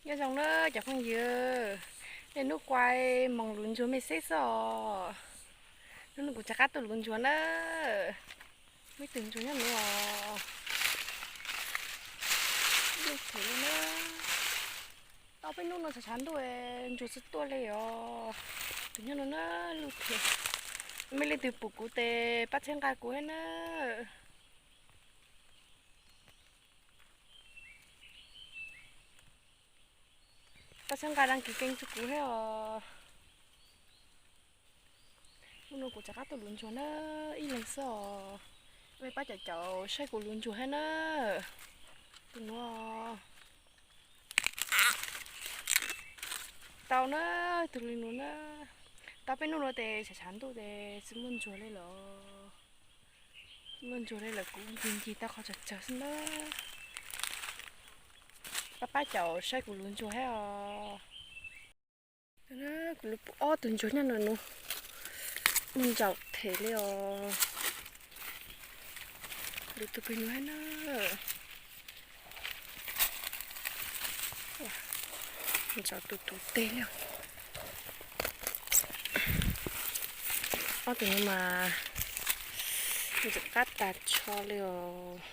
Nyob zoo na cov phooj ywg, niaj hnub kuai moog luv ntsuag mej saib xwb os. Hnub no kuv rov qab tuaj luv ntsuag na. Muaj ib tug ntsuag nyob nuav os. Luj them li na. Tau peb hnub no tshav tshav ntuj, ntsuag tsi tuaj li os. Tus nyob nuav na, luj them. Mej leej twg pum kuv tes pab txhawb nqa kuv hab na. Pab txhawb nqa đăng ký kênh rua kuv hab os. Hnub no kuv rov qab tuaj luv ntsuag na, ib leeg xwb os. Mej pab caum caum saib kuv luv ntsuag hab na. Tus nuav tau na, tus li nuav na. Tau peb hnub nuav tes tshav tshav ntuj tes tsi muaj ntsuag li lawm. Muaj ntsuag li lawm kuv ncig ncig tau qhov tsawg tsawg xwb na. Pab pab caum saib kuv luv ntsuag hab os. Kuv luv pum ob tug ntsuag nyob nuav, muaj ntsaum them li os. Luv tug pem nuav hab na. Ntsaum tus tus teg li. Ob tug nuav mas ntxim qab tag nrho li os.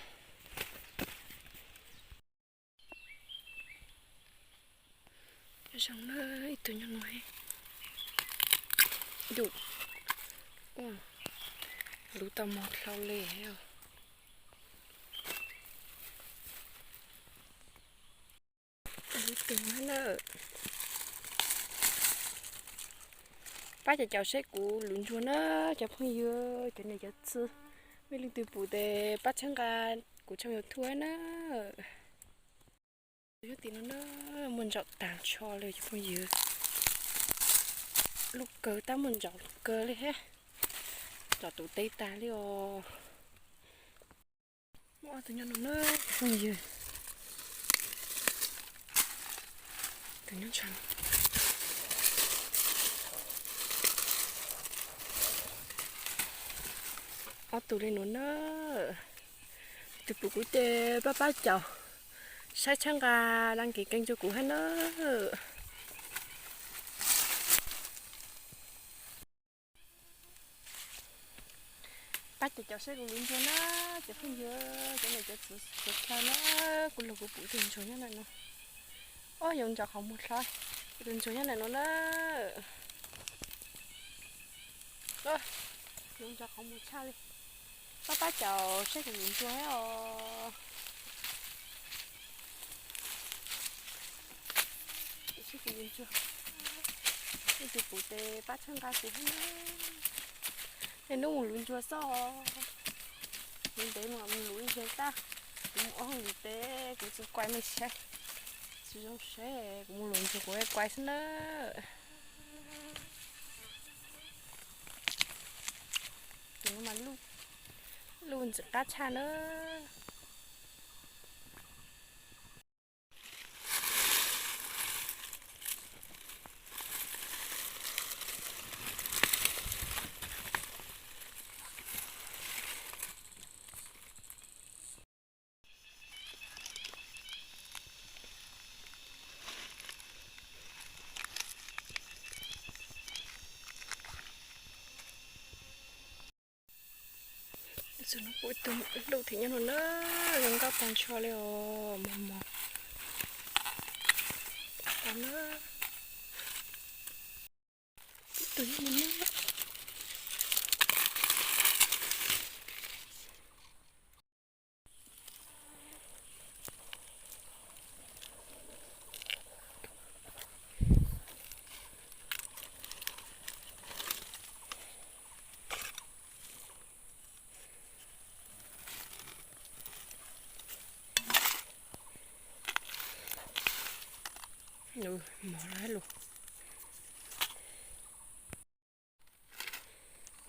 Zoo na, ib tug nyob nuav. Yus, luv tau mog dlhau li os. Luv tug hab na. Pab caum caum saib kuv luv ntsuag na, cov phooj ywg, cov niam cov txiv. Mej leej twg pum tes pab txhawb nqa kuv channel YouTube hab na. Tus nyob tim nuav na, muaj ntsaum tag nrho li cov phooj ywg. Luj kawg tab muaj ntsaum kawg li hab. Ntsaum tus teg tag li os. Muaj ob tug nyob nuav na, phooj ywg. Tus nyob ntshai. Ob tug li nuav na. Tus pum kuv ces pab pab caum, saib txhawb nqa đăng ký kênh rua kuv hab na. Pab caum caum saib kuv luv ntsuag na, cov phooj ywg, cov niam cov txiv suav dlawg na, kuv lug kuv pum tus ntsuag nyob ntawm nuav. Ob, yuav ntsaum qhov muag dlhau, tus ntsuag nyob ntawm nuav na. Yuav ntsaum qhov muag tshaj li. Pab pab caum saib kuv luv ntsuag hab os. Saib kuv luv ntsuag. Leej twg pum tes pab txhawb nqa kuv hab. Niaj hnub mus luv ntsuag xwb os. Mus ntev mus luv ib zaug tag, kuv mus ua hauj lwm tes kuv tsi kuas mej saib, tsi zoo saib, kuv mus luv ntsuag kuv kuas xwb na. Tus nuav mas luj ntxim qab tshaj na. Tus nuav pum ib tug luj them nyob nuav na, zoo nkauj tag nrho li os, mos mos. Tau na. Ib tug nyob nuav na. Mos lawm lug.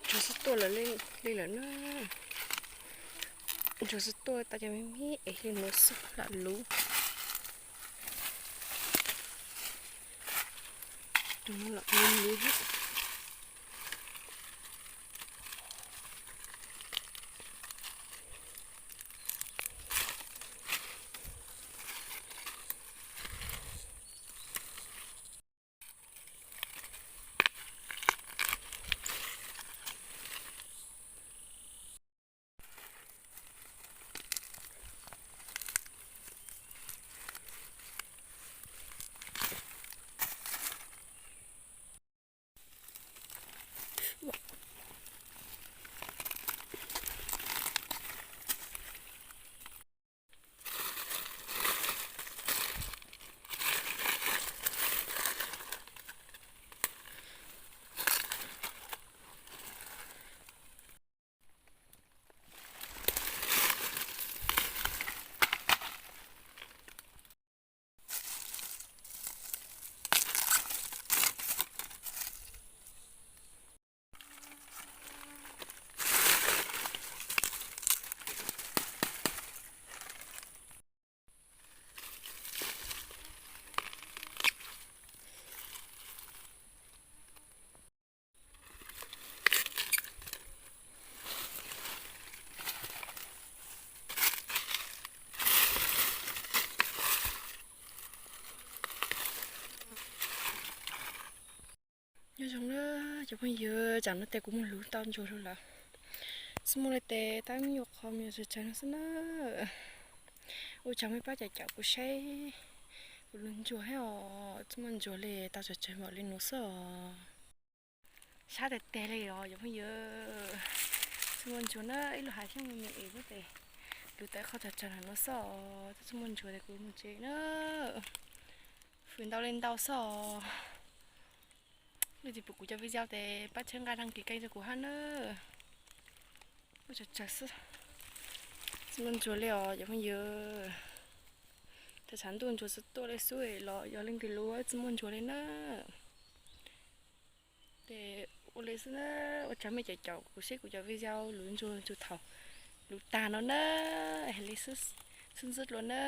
Ntsuag xub tuaj lawm li lawm na. Ntsuag xub tuaj tau cov me me es li nuav xwb lam luv. Tus nuav lam luv luv thiab. Cov phooj ywg, tsam no tes kuv mus luv tau ntsuag lawm. Txaj muag li tes tab meeg yuav qhov me nyuam tsawg tsawg no xwb na. Ua tsaug mej pab caum caum kuv saib kuv luv ntsuag thiab os. Txaj muag ntsuag li tau tsawg tsawg npaum li no xwb os. Sab tes tes li os cov phooj ywg. Txaj muag ntsuag na, ib lub hav xyoob me me es xwb tes luv tau ib qho tsawg tsawg no xwb os. Txaj muag ntsuag tes kuv mus tsev na. Fwm ntau li ntau xwb os. Leej twg pum kuv cov video tes pab txhawb nqa đăng ký kênh rau kuv hab na. Ua tsawg tsawg xwb. Txaj muag ntsuag li os cov phooj ywg. Thaum tshav ntuj ntsuag txawm tuaj li xwb los yog leej twg luv txaj muag ntsuag li na. Tes ua li xwb na, ua tsaug mej caum caum kuv saib kuv cov video luv ntsuag txug thaum luv tag no na. Hais li xwb ntxiv dlua na.